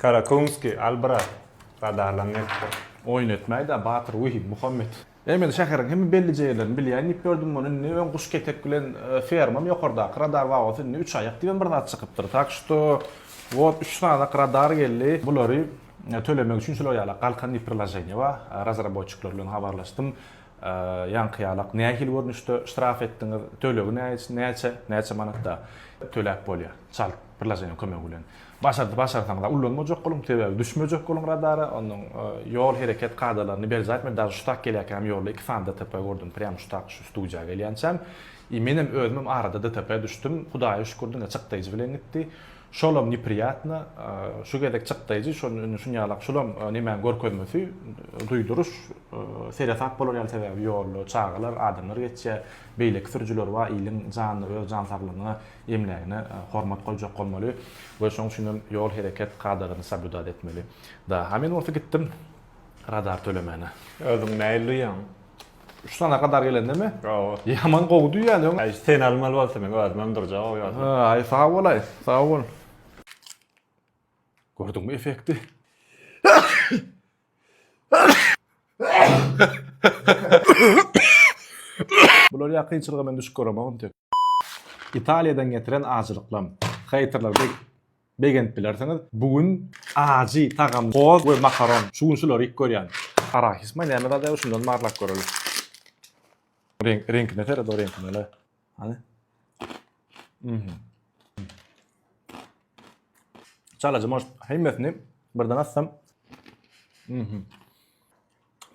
Karakumskiý, al brat, radarlaň gelipdir. Oýun etmäý-dä, Batyr, Wehim, Muhammet. Eý, men şäheriň hemme bellije ýerlerini bilýän diýip ýördüm muny. Indi öň guş ketek bilen fermam ýokardaky radar babasy indi üç aýak diýibem bir zat çykypdyr. Tak şto, wot, üç sanak radar geldi. Bulary tölemek üçin şular ýalak Galkan diýip priloženiýe bar. Razraboçikler bilen habarlaşdym. Ýaňky ýalak nähili görnüşde ştraf etdiňiz, tölegi näçe, näçe manatda töläp bolýar. Çalt priloženiýe kömegi bilen. Başardy başarsaňyza ullanmajak boluň, sebäbi düşmejek boluň radara, onuň ýol hereket kadalaryny berjaý etmeli, daže şu tak gelýärkäm ýolda iki sany DTP gördüm, prýam şu tak şu studiýa gelýänçäm. I menem özümem arada DTP düşdüm, Hudaýa şükür diňe çykdaýjy bilen gitdi. Şolam nepriýatno, şu gezek çykdaýjy, şol indi şunýalak şulam nemäň görkezmesi, duýduryş, seresap bolar ýaly sebäbi ýolda çagalar, adamlar geçýär, beýleki sürüjiler bar, iliň janyna, öz jan saglygyňa emlägine hormat goýjak bolmaly we şoň üçin hem ýol hereket kadalaryny soblýudat etmeli. Da, ha men bolsa gitdim radar tölemäne. Özüň nähili duýýaň? Üç sany radar gelendemi? Hawa. Ýaman gowy duýýan öň. Aý seni almaly bolsa men özümem durjak o ýolda. Aý sag bolaý, sag bol. Gördüňmi effekti? Bular ýa kynçylyga men düşüp göremok entek. Italiýadan getiren ajylyklam. Haterler begenip bilersiňiz. Bu gün ajy tagam hoz we makaron. Şu gün şulary iýip görýän. Arahisma näme zat ýa şundan barlap göreli. Reňk reňkine seret o reňkine le. Hany. Mhm. Çalaja может hemmesini birden atsam. Mhm.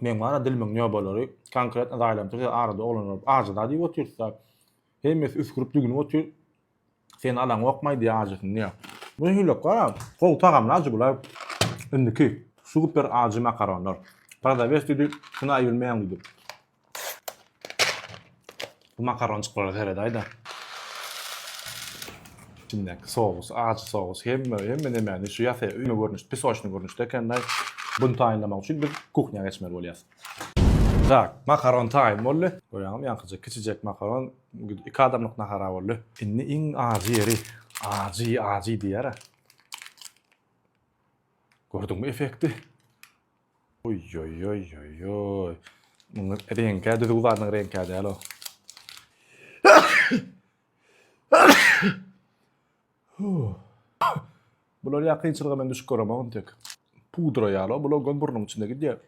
Meň bara dilimiň nýobalary konkretno zaýalanyp dursa arada oglanlar ajy zat iýip otyrsa hemmesi üsgürip dügünip otyr. Sen alaňokmaý diýýär ajysyny diýýär. Bu hile gara gowy tagamly ajy bular. Indiki super ajy makaronlar. Prodawes diýdi, şuny aý bilmeýäň diýdi. Bu makaronçyklara seredäýdä. Içindäki sous, ajy sous, hemme, hemme nemäni şu ýasa öýme görnüşde, pisoçny görnüşde ekeni. Bunu taýynlamak üçin biz kuhnýa geçmeli bolýas. Tak, makaron taýyn boldy. Görýäňizmi, ýaňkyja kiçijek makaron iki adamlyk nahara boldy. Indi iň ajy ýeri, ajy, ajy diýýär-ä. Gördüňmi effekti? Oý-oý-oý-oý-oý. Munuň reňkä düzüw zadynyň reňkä däl o. Bular ýa kynçylyga men düşüp göremok entek. Pudra ýaly o, bular göni burnuň içinde gidýär.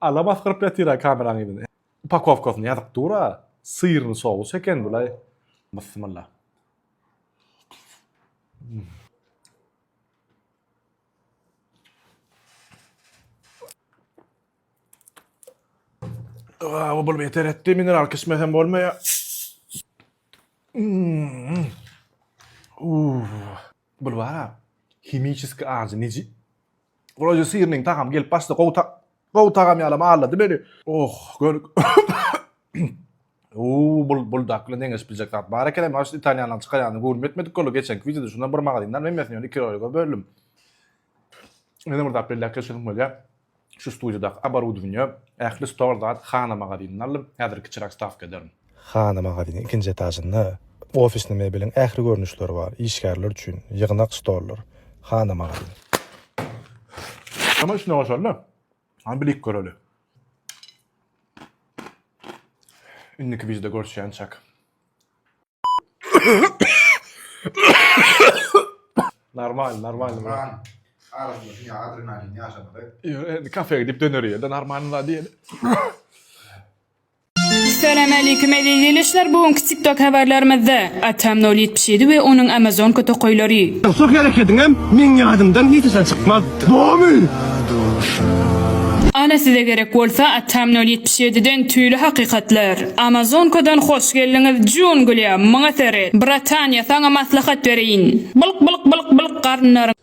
Ala basgyryp ýatyr-a kameraň yzynda. Upakowkasyny ýazyp dur-a. Syrny sous eken bulaý. Bismillah. Aa, bu beter etdi. Mineral içmesem bolmaýar. Hmm. Uff. Bu bar. Himiçeski ajy neji. Wroje syrnyň tagamy gelip başda gowy ta gowy tagam ýalam aldady meni. Oh, gör. Uuu, bul buldak bilen deňeşip biljek zat bar eken. Hem şu italýanlaryň çykarýanyny göwnüm ýetmedik boldy. Geçenki wideoda şundan bir magazindan hemmesini ýöne iki rolige böldüm. Ýene bir zat belläp geçesim bolýar. Şu studiýadaky oborudowaniýe, ähli stol zat Hana magazinden aldym. Häzir kiçiräk stawka ederin. Hana magazynyň ikinji etažynda ofisny mebeliň ähli görnüşleri bar, işgärler üçin ýygnak stollar. Hana magazyny. Ama üstüne goşaly. Hany bilip göreli. Indiki wideoda görüşýänçäk. Normal, normal. Ran arasynda şuňa adrenalin ýaşamaly. Ýöne kafe gidip döner ýerde normal zat diýeli. Salam aleýkum eziz ildeşler bu günki TikTok habarlarymyzda Atam 077 we onuň Amazonka tokaýlary. Şu herekediňem meň ýadymdan hiç haçan çykmaz. Domy! Ana size gerek bolsa Atam 077 den tüýli hakykatlar. Amazonkadan hoş geldiňiz Jungliýa muňa seret. Brataniýa saňa maslahat bereýin. Bylk bylk bylk bylk garynlaryň.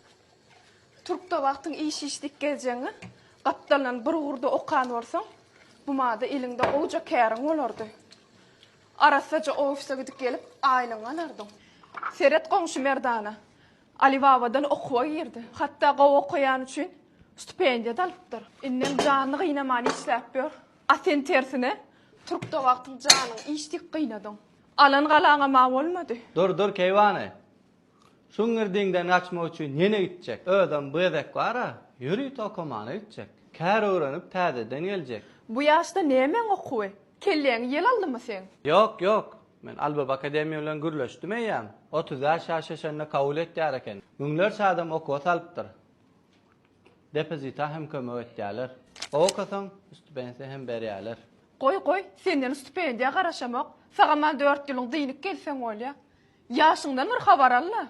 Türkde wagtyň iş iş diýip gezjegiňe, gapdaldan bir ugurda okan bolsaň, bu mada eliňde gowja käriň bolardy. Arassaja ofise gidip gelip aýlygyňy alardyň. Seret goňşy Merdana. Alibabadan okuwa girdi. Hatda gowy okaýany üçin stipendiýa-da alypdyr. Indem janyny gynaman işläp ýör. A sen tersine, türkde wagtyň janyňy iş diýip gynadyň. Alan galaňam-a bolmady. Dur, dur, keýwany. Şuňňirdiňden gaçmak üçin ýene gitjek. Özem bu gezek bar-a, ýörite okamana gitjek. Kär öwrenip täzeden geljek. Bu ýaşda nämäň okuwy? Kelläňi ýel aldymy seň? Ýok, ýok. Men Alybaba akademiýa bilen gürleşdim eýýäm. 35 ýaşa çenli kabul etýär eken. Müňlerçe adam okuwa salypdyr. Depozita hem kömek etýärler. Gowy okasaň, stipendiýa hem berýärler. Goý, goý, senden stipendiýa garaşamok. Sag-aman dört ýylyň dynyp gelseň bolýa. Ýaşyňdan bir habar al-la.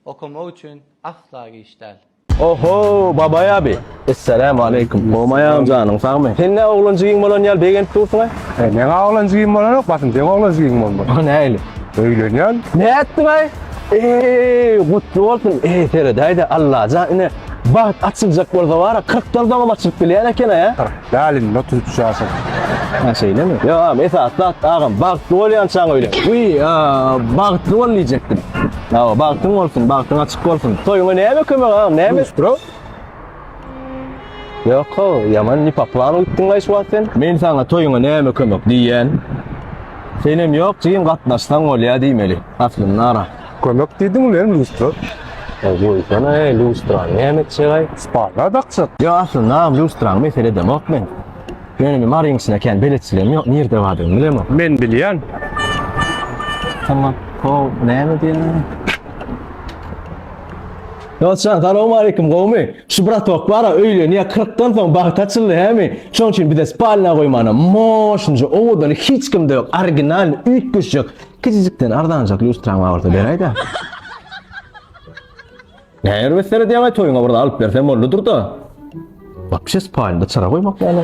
Okamak üçin asla giç däl. Oho Babaý abi. Essalamu aleýkum. Gowmy aýagym janyň sagmy? Sen nä oglan jigiň bolan ýaly begenip dursuňaý? E, meň oglan jigim bolanok, basym seň oglan jigiň bolmaly. O nähili? Öýlenýän. Nätdiňaý? Eý, gutly bolsun. Eý, seredäýdä, Allajan ine bagt açyljak bolsa bara kyrkdan soňam açylyp bilýän eken-ä. Däl indi 33 ýaşym. Ha şeýlemi? Ýok agam, esasy zat agam, bagtly bolýançaň öýlen. Wiý, bagtly bol diýjekdim. Hawa, bagtyň bolsun, bagtyň açyk bolsun. Toýuňa näme kömek agam, näme? Lustra. Ýok, how, ýaman ne po planu gitdiň-laý şu wagt sen. Men saňa toýuňa näme kömek diýýän. Senem ýok, jigim gatnaşsaň bolýa diýmeli. Aslynda ara. Kömek diýdiň bilen lustra. Eý, goýsana, eý, lustrany näme etjek-aý? Spalna dakjak. Ýok, aslynda agam lustraňy mesele edemok men. Ýöne men Maryň içinde kän beletçiligim ýok, nirde bardygyny bilemok. Men bilýän. Tamam, how, näme diýýän? Dostjan, salowmaleýkim, gowumy? Şu bratok bar-a, öýlenýär, kyrkdan soň bagty açyldy, hämi? Şoň üçin bize spalna goýmana moşunja owadany hiç kimde ýok, originalny, üýtgeşjek, kiçijikden arzanjak lýustraň bar bolsa beräý-dä. Näme erbet seredýäň-aý, toýuňa bir zat alyp bersem boldudyr-da. Wapşe spalnda çyra goýmak näme?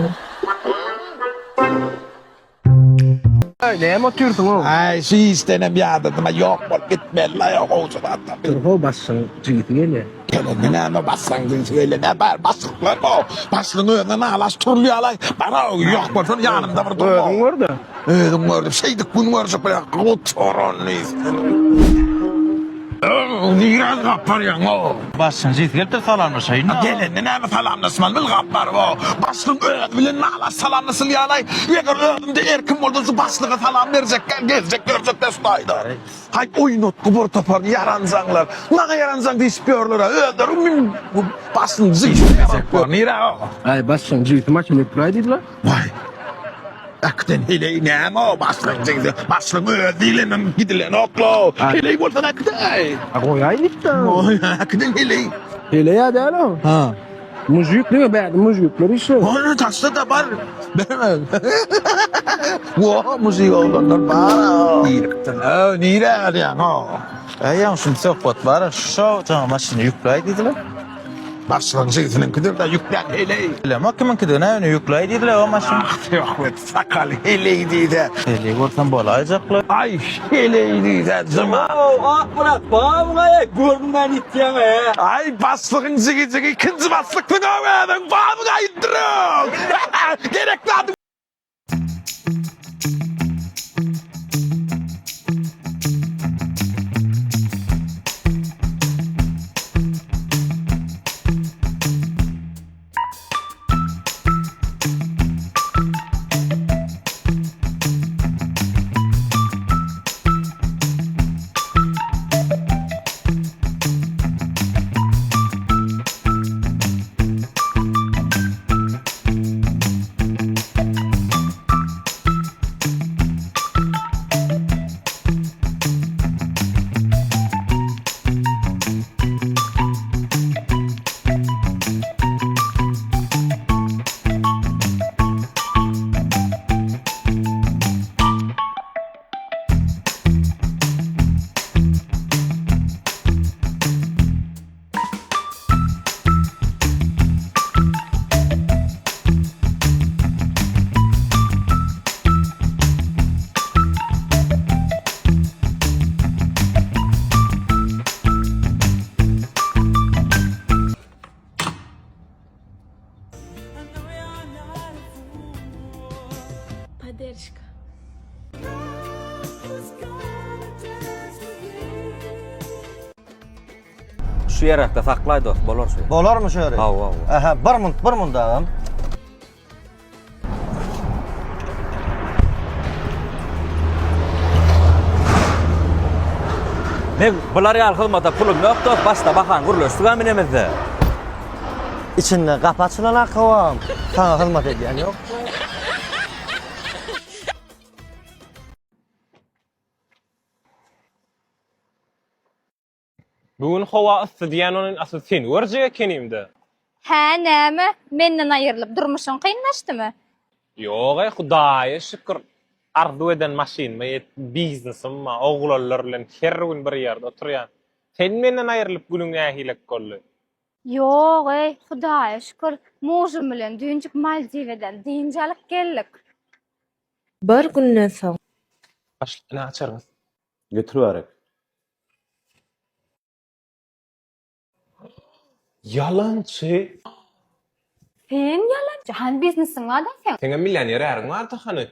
Aý, näme otyrsyň-ow? Aý, şu işdenem ýadadym-a, ýok bolup gitmeli-laý, o gowja zatlar. Dur-how, başlygyň jigisi gelýär. Gelende näme, başlygyň jigisi gelýär, nä bar, başlyklar-ow, başlygyň özüne nalaç turulýar-laý. Bar-ow, ýok bolsaň ýanymda bir dur-ow. Özüň gör-de. Özüň gör diýip, şeýdip gün görjek bolýar, gutarany. Nirä ylgap barýaň-ow? Başlygyň jigisi gelipdir, salamlaşaýyn-a. Gelende näme salamlaşmaly, ylgap baryp-ow. Başlygyň özi bilen nalaç salamlaşylýar-aý. Eger özümde erkim bolsa, şu başlyga salam berjekkä, gezjek görjek-dä şu taýda. Haý, oýnatgy bir topar ýaranjaňlar. Maňa ýaranjaň diýşip ýörler-ä. Özleri başlygyň jigisi Nirä-ow? Aý, başlygyň jigisi maşyn ötüräý diýdiler. Waý. Äkiden heleý näme o başlygyň jigisi? Başlygyň özi diýlenem gidilenok-la. Heleý bolsa äkidäý. Goýaý diýipdi. Goý, äkiden heleý. Heleý-ä däl o. Ha. Mužik diňe bärde mužikler işleýär. Ony taşla-da bar. Berme. Wo, mužik oglanlar bar. Giripdir. Ö, nirä barýaň o? Äý, ýaňşym söhbet bar, şo jaňa maşyny ýükläý diýdiler. Başlygyň jigisiniňkidir-dä, ýüklän heleý. Bilemok kimiňkidigini, ýöne ýükläý diýdiler o maşyny. Ah, söhbet sakal heleý diýse. Heleý bolsam bolaýjakla. Aý, heleý diýse, jyma. Ow, Akmyrat, barmyň-aý, görünmän ýitýäň-ä. Aý, başlygyň jigijigi ikinji başlyksyň-ow özüň, barmyň-aý, drug. Gerek zady. Poderşka. Şu ýerekde saklaý dost, bolar şu. Bolarmy şu ýeri? Hawa, hawa. Aha, bir munt, bir munt agam. Men bular ýaly hyzmata pulum ýok dost, başda bahan gürleşdigä minemizde. Içinde gapy açylan akawam saňa hyzmat edýän ýok. Bu gün howa yssy diýen ony asyl seni görjek ekenimde. Hä näme, menden aýrylyp durmuşyň kynlaşdymy? Ýog-eý, Hudaýa şükür, arzuw eden maşynyma ýetdim, biznesim bar, oglanlar bilen her gün bir ýerde oturýan. Sen menden aýrylyp günüň nähilek boldy? Ýog-eý, Hudaýa şükür, mužum bilen düýnjük Maldiweden dynç alyp geldik. Bir günden soň. Başlyk, ine açaryňyz. Getir bärik. Ýalançy. Sen ýalançy. Hany biznesiň barda seň? Seňem millioner äriň bardy hany?